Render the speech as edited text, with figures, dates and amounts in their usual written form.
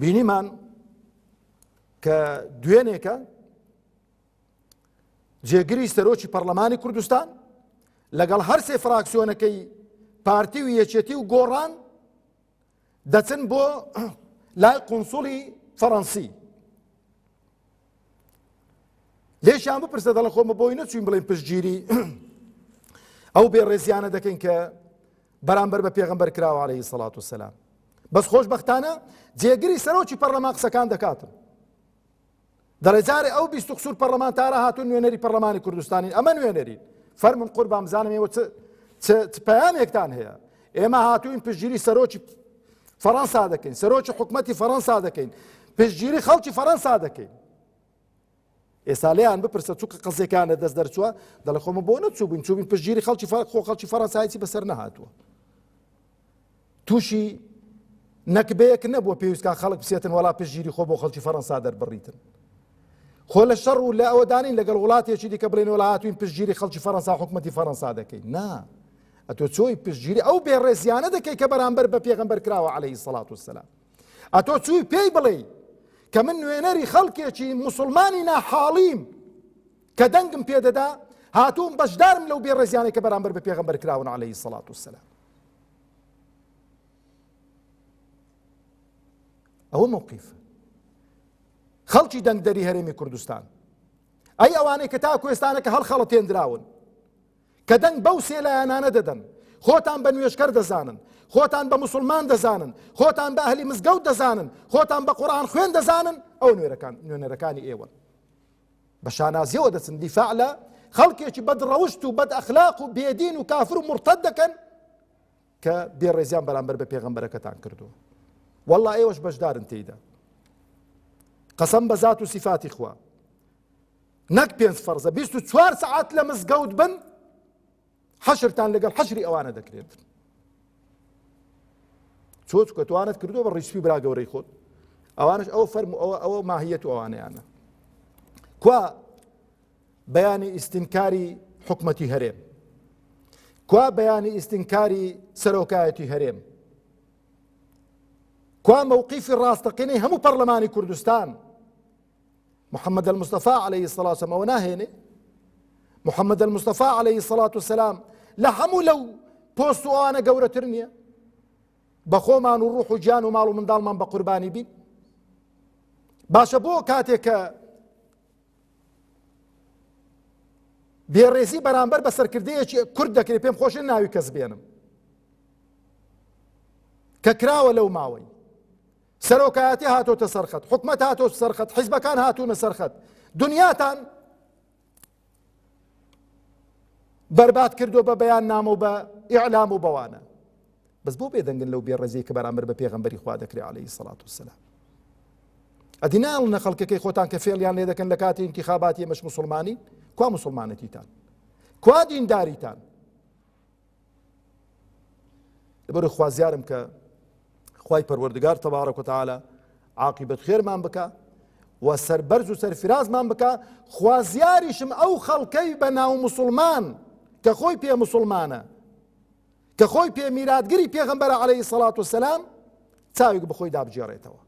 بینیمان کە دوێنێکە جێگری سەرۆکی پەرلەمانی کوردستان لەگەڵ هەرسێ فراکسیۆنەکەی پارتی و یەکێتی و گۆڕان دەچن بۆ لای قونسوڵی فەڕەنسی لێشیان بپرسە دەڵە خۆمە بۆی نەچوین بڵێن پشتگیری ئەو بێڕێزیانە دەکەین کە بەرامبەر بە پێغەمبەر کراوە عەلەیهی سەڵات وسەلام بەس خۆشبەختانە جێگری سەرۆکی پەرلەمان قسەکان دەکاتن دەڵێ جارێ ئەو 20 قسوور پەرلەمانتارە هاتوون نوێنەری پەرلەمانی کوردستانین ئەمە نوێنەرین فەرمون قوربان بزانم ئێوە چ پەیامێکتان هەیە ئێمە هاتوین پشتگیری سەرۆکی فەڕەنسا دەکەین سەرۆکی حکومەتی فەڕەنسا دەکەین پشتگیری خەڵکی فەڕەنسا دەکەین ئێستا لێیان بپرسە چونکە قەزیەکان لە دەست دەرچووە دەڵێ خۆمە بۆ نەچوو بووین چوو بین پشتگیری خەڵکی خۆ خەڵکی فەڕەنسا هیچی بەسەر نەهاتووە تووشی نەکبەیەک نەبووە پێویستکە خەڵک بچێتن وەڵا پشتگیری خۆ بۆ خەڵکی فەڕەنسا دەربڕیتن خۆ لە شەڕ و لە ئەوەدانین لەگەڵ وڵاتێکی دیکە بڵێن وڵا هاتوین پشتگیری خەڵکی فەڕەنسا حکومەتی فەڕەنسا دەکەین نا ئەتۆ چۆی پشتگیری ئەو بێڕێزیانە دەکەی کە بەرامبەر بە پێغەمبەر کراوە عەلەیهی سەڵات وسەلام ئەتۆ چووی پێی بڵێی کە من نوێنەری خەڵکێکی موسڵمانی ناحاڵیم کە دەنگم پێدەدا هاتووم بەشدارم لەو بێڕێزیانەی کە بەرامبەر بە پێغەمبەر کراون عەلەیهی سەڵات وسەلام ئەوە مەوقیف خەڵکی دەنگدەری هەرێمی کوردستان ئەی ئەوانەی کە تا کوێستانەکە هەڵخەڵەتێندراون کە دەنگ بەو سێ لایەنانە دەدەن، خۆتان بە نوێژکەر دەزانن، خۆتان بە موسڵمان دەزانن، خۆتان بە ئەهلی مزگەوت دەزانن، خۆتان بە قورئان خوێن دەزانن، ئەو نوێرەکان نوێنەرەکانی ئێوەن. بە شانازیەوە دەچن دیفاع لە خەڵکێکی بەد ڕەوشت و بەد ئەخلاق و بێدین و کافر و مورتەد دەکەن کە بێڕێزیان بەرامبەر بە پێغەمبەرەکەتان کردووە. والله ئێوەش بەشدارن تێیدا. قەسەم بە زات و سیفاتی خوا. نەک پێنج فەرزە 24 سەعات لە مزگەوت بن حەشرتان لەگەڵ حەشری ئەوانە دەکرێت چۆ چکە توانت کردو بە ڕیسپی برا گەورەی خۆت ئەوانش ئەو فەرم ئەوە ئەوە ماهیەت و ئەوانەیانە کوا بەیانی ئیستنکاری حکومەتی هەرێم کوا بەیانی ئیستنکاری سەرۆکایەتی هەرێم کوا مەوقیفی ڕاستەقینەی هەموو پەرلەمانی کوردستان محمد المصطفى عليه الصلاة والسلام ئەوە ناهێنێ محمد المصطفى عليه الصلاة والسلام لە هەموو لەو پۆست و ئەوانە گەورەتر نییە بە خۆمان و ڕوح و گیان و ماڵ و منداڵمان بە قوربانی بین باشە بۆ کاتێک کە بێڕێزی بەرامبەر بە سەرکردەیەکی کورد دەکرێت پێم خۆشە ناوی کەس بێنم کە کراوە لەو ماوەی سەرۆکایەتی هاتۆتە سەرخەت حکومەت هاتۆ سەرخەت حیزبەکان هاتوونە سەرخەت دنیاتان بەرباد کردو بە بەیان نامە و بە ئیعلام و بەوانە بەس بۆ بێدەنگن لەو بێڕێزی کە بەرامبەر بە پێغەمبەری خوا دەکرێ عەلەیهی سەڵات وسەلام ئەدی ناڵنە خەڵکەکەی خۆتان کە فێڵیان لێ دەکەن لە کاتی انتخاباتی ئێمەش مسلمانی کوا مسلمانەتیتان کوا دینداریتان لەبەر خوازیارم کە خوای پەروەردگار تەبارەک وتعالی عاقبەت خێرمان بکە و سەربەرز و سەرفرازمان بکە خوازیاریشم ئەو خەڵکەی بە ناو مسلمان کە خۆی پێ مسلمانە کە خۆی پێ میراتگری پێغەمبەرە عەلەیهی سەڵات وسەلام چاوێک بەخۆی دابگێڕێتەوە.